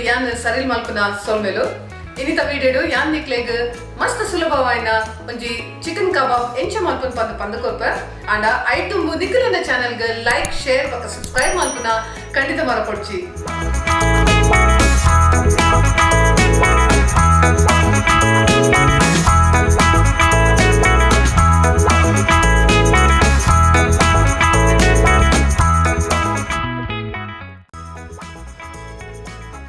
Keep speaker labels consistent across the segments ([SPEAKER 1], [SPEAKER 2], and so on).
[SPEAKER 1] ಯಾನ್ ಸರಿಲ್ ಮಲ್ಪುನ ಸೊಲ್ಮೆಲು. ಇನಿತ ವಿಡಿಯೋಡು ಯಾನ್ ನಿಕ್ಲೆಗ್ ಮಸ್ತ್ ಸುಲಭವಾಯಿನ ಒಂಜಿ ಚಿಕನ್ ಕಬಾಬ್ ಎಂಚ ಮಲ್ಪುನ ಪಂದ್ ಪಂದ್ ಕೊರ್ಪೆ. ಆಂಡ ಐತುಂಬು ನಿಕ್ಲೆನ ಚಾನೆಲ್ಗ್ ಲೈಕ್, ಶೇರ್ ಬೊಕ್ಕ ಸಬ್ಸ್ಕ್ರೈಬ್ ಮಲ್ಪುನ ಖಂಡಿತ ಮರಪೊಡ್ಚಿ.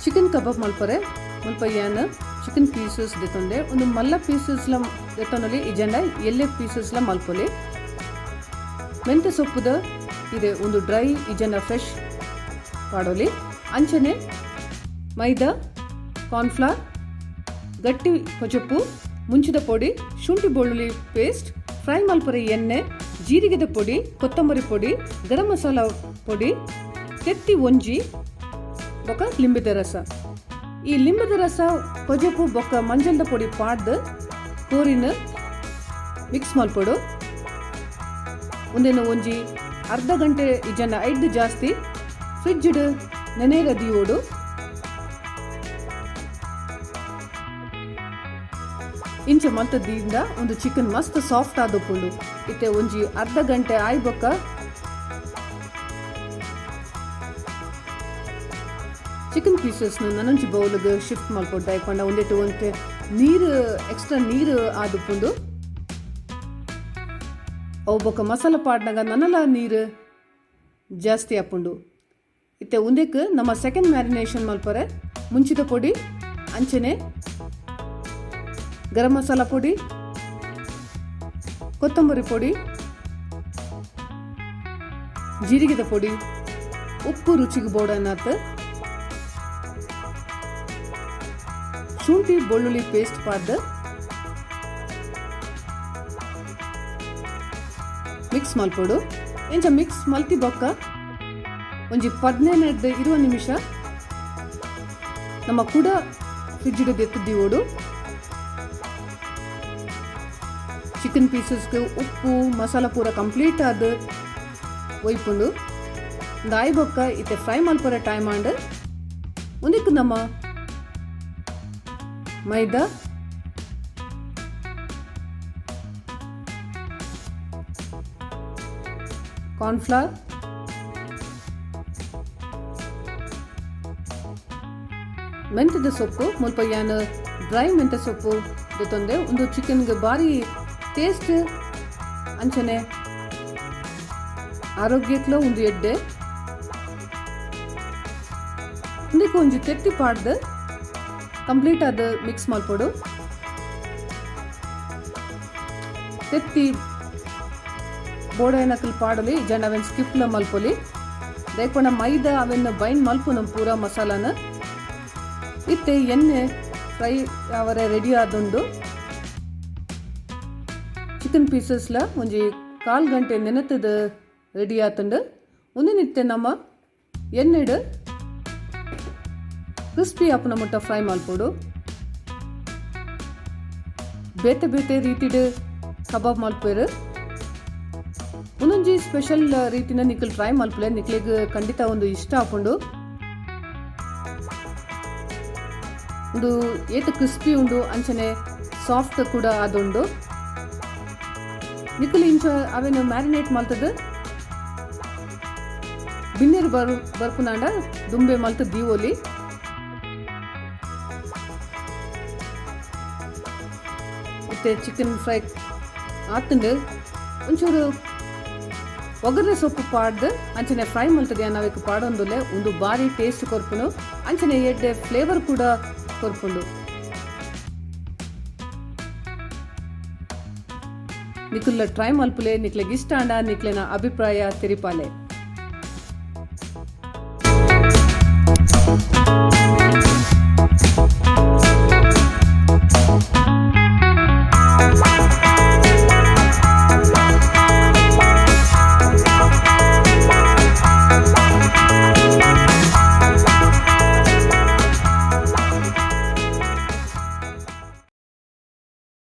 [SPEAKER 1] ಚಿಕನ್ ಕಬಾಬ್ ಮಲ್ಪರೆ ಮುಲ್ಪ ಯಾನ್ ಚಿಕನ್ ಪೀಸಸ್ ದೆತೊಂಡೆ. ಒಂದು ಮಲ್ಲ ಪೀಸಸ್ಲ ದೆತೊನೊಲಿ, ಇಜ್ಜಂಡ ಎಲ್ಲೆ ಪೀಸಸ್ಲ ಮಲ್ಪೊಲಿ. ಮೆಂತೆ ಸೊಪ್ಪುದ ಇದೆ ಒಂದು ಡ್ರೈ ಇಜ್ಜಂಡ ಫ್ರೆಶ್ ಪಾಡೊಲಿ. ಅಂಚನೆ ಮೈದಾ, ಕಾರ್ನ್ಫ್ಲವರ್, ಗಟ್ಟಿ ಕೊಜಪು, ಮುಂಚಿದ ಪೊಡಿ, ಶುಂಠಿ ಬೆಳ್ಳುಳ್ಳಿ ಪೇಸ್ಟ್, ಫ್ರೈ ಮಲ್ಪರೆ ಎಣ್ಣೆ, ಜೀರಿಗೆದ ಪೊಡಿ, ಕೊತ್ತಂಬರಿ ಪೊಡಿ, ಗರಂ ಮಸಾಲ ಪೊಡಿ, ತೆತ್ತಿ ಒಂಜಿ ಬೊಕ್ಕ ಲಿಂಬೆದ ರಸ. ಈ ಲಿಂಬೆದ ರಸ, ಕೊಜಪು ಬೊಕ್ಕ ಮಂಜಲ್ದ ಪೊಡಿ ಪಾಡ್ದ್ ಕೋರಿನ ಮಿಕ್ಸ್ ಮಲ್ಪೊಡು. ಉಂದೆನ್ ಒಂಜಿ ಅರ್ಧ ಗಂಟೆ ಇಜ್ಜಂಡ ಐಡ್ದ್ ಜಾಸ್ತಿ ಫ್ರಿಡ್ಜ್ಡ್ ನೆನೆಯರ ದೀವೊಡು. ಇಂಚ ಮಲ್ತ್ ದೀಂಡ ಉಂದು ಚಿಕನ್ ಮಸ್ತ್ ಸಾಫ್ಟ್ ಆದುಪ್ಪುಂಡು. ಇತ್ತೆ ಒಂಜಿ ಅರ್ಧ ಗಂಟೆ ಆಯಿ ಬೊಕ್ಕ ಚಿಕನ್ ಪೀಸಸ್ನ್ ನನೊಂಜಿ ಬೌಲ್ಗ್ ಶಿಫ್ಟ್ ಮಲ್ಪೊಡು. ದಾಯೆ ಪಂಡ ಉಂದೆಟ್ ಒಂತೆ ನೀರ್, ಎಕ್ಸ್ಟ್ರಾ ನೀರ್ ಆದುಪ್ಪುಂಡು. ಅವು ಬೊಕ್ಕ ಮಸಾಲ ಪಾಡ್ನಗ ನನಲ ನೀರ್ ಜಾಸ್ತಿ ಆಪುಂಡು. ಇತ್ತೆ ಉಂದೆಕ್ ನಮ ಸೆಕೆಂಡ್ ಮ್ಯಾರಿನೇಷನ್ ಮಲ್ಪರೆ ಮುಂಚಿದ ಪೊಡಿ, ಅಂಚನೆ ಗರಂ ಮಸಾಲ ಪೊಡಿ, ಕೊತ್ತಂಬರಿ ಪೊಡಿ, ಜೀರಿಗೆದ ಪೊಡಿ, ಉಪ್ಪು ರುಚಿಗೆ ಬೋಡಾಯಿನಾತ್, ಶುಂಠಿ ಬೆಳ್ಳುಳ್ಳಿ ಪೇಸ್ಟ್ ಪಾಡ್ದ್ ಮಿಕ್ಸ್ ಮಲ್ಪೊಡು. ಇಂಚ ಮಿಕ್ಸ್ ಮಲ್ತಿ ಬೊಕ್ಕ ಒಂಜಿ 15 20 ನಿಮಿಷ ನಮ್ಮ ಕುಡ ಫ್ರಿಡ್ಜ್ ದೆತ್ತ್ ದೀವೊಡು. ಚಿಕನ್ ಪೀಸಸ್ಗ್ ಉಪ್ಪು ಮಸಾಲ ಪೂರ ಕಂಪ್ಲೀಟ್ ಆದ್ ಒಯ್ಪುಂಡು. ಉಂದು ಆಯಿ ಬೊಕ್ಕ ಇತ್ತೆ ಫ್ರೈ ಮಲ್ಪರೆ ಟೈಮ್ ಆಂಡ್. ಉಂದೆಕ್ ನಮ ಮೈದಾ, ಕಾರ್ನ್ಫ್ಲವರ್, ಮೆಂತ್ಯದ ಸೊಪ್ಪು, ಮುಲ್ಪ ಯಾನ್ ಡ್ರೈ ಮೆಂತ್ಯ ಸೊಪ್ಪು ದೆತೊಂದೆ. ಉಂದು ಚಿಕನ್ಗ್ ಬಾರಿ ಟೇಸ್ಟ್ ಅಂಚನೆ ಆರೋಗ್ಯಕ್ಲ ಉಂದು ಎಡ್ಡೆ. ಉಂದೆಕ್ ಒಂಜಿ ತೆತ್ತಿ ಪಾಡ್ದ್ ಕಂಪ್ಲೀಟ್ ಆದ್ ಮಿಕ್ಸ್ ಮಲ್ಪೊಡು. ತೆತ್ತಿ ಬೋಡಾಯಿನಕುಲು ಪಾಡೊಲಿ, ಇಜ್ಜಾಂಡ ಅವೆನ್ ಸ್ಕಿಪ್ಲ ಮಲ್ಪೊಲಿ. ದಾಯೆ ಪಂಡ ಮೈದಾ ಅವೆನ್ ಬೈಂಡ್ ಮಲ್ಪುನು ಪೂರ ಮಸಾಲಾನ್. ಇತ್ತೆ ಎಣ್ಣೆ ಫ್ರೈ ಆವರೆ ರೆಡಿ ಆದುಂಡು. ಚಿಕನ್ ಪೀಸಸ್ಲ ಒಂಜಿ ಕಾಲ್ ಗಂಟೆ ನೆನೆತುದು ರೆಡಿ ಆತುಂಡು. ಉಂದೆನ್ ಇತ್ತೆ ನಮ ಎಣ್ಣೆಡ್ ಕ್ರಿಸ್ಪಿ ಆಪುನ ಮುಟ್ಟ ಫ್ರೈ ಮಲ್ಪೊಡು. ಬೇತೆ ಬೇತೆ ರೀತಿಡ್ ಕಬಾಬ್ ಮಲ್ಪುವೆರ್. ಉಂದೊಂಜಿ ಸ್ಪೆಷಲ್ ರೀತಿನ ನಿಕುಲು ಟ್ರೈ ಮಲ್ಪುಲೆ, ನಿಕ್ಲೆಗ್ ಖಂಡಿತ ಉಂದು ಇಷ್ಟ ಆಪುಂಡು. ಉಂದು ಏತ್ ಕ್ರಿಸ್ಪಿ ಉಂಡು ಅಂಚನೆ ಸಾಫ್ಟ್ ಕೂಡ ಆದುಂಡು. ನಿಕುಲು ಇಂಚ ಅವೆನ್ ಮ್ಯಾರಿನೇಟ್ ಮಲ್ತುದು ಬಿನ್ನೆರ್ ಬರು ಬರ್ಪುನಾಂಡ ದುಂಬೆ ಮಲ್ತ್ ದೀವೊಲಿ. ಇತ್ತೆ ಚಿಕನ್ ಫ್ರೈ ಆತ್ಂಡ್. ಒಂಚೂರು ಒಗ್ಗರಣೆ ಸೊಪ್ಪು ಪಾಡ್ದ್ ಅಂಚನೆ ಫ್ರೈ ಮಲ್ತ್ದ್ ಯಾನ್ ಅವೆಕ್ ಪಾಡೊಂದುಲ್ಲೆ. ಉಂದು ಬಾರಿ ಟೇಸ್ಟ್ ಕೊರ್ಪುಂಡು ಅಂಚನೆ ಎಡ್ಡೆ ಫ್ಲೇವರ್ ಕೂಡ ಕೊರ್ಪುಂಡು. ನಿಕುಲ್ಲ ಟ್ರೈ ಮಲ್ಪುಲೆ, ನಿಕ್ಲೆಗ್ ಇಷ್ಟ ಆಂಡ ನಿಕ್ಲೆನ ಅಭಿಪ್ರಾಯ ತೆರಿಪಾಲೆ.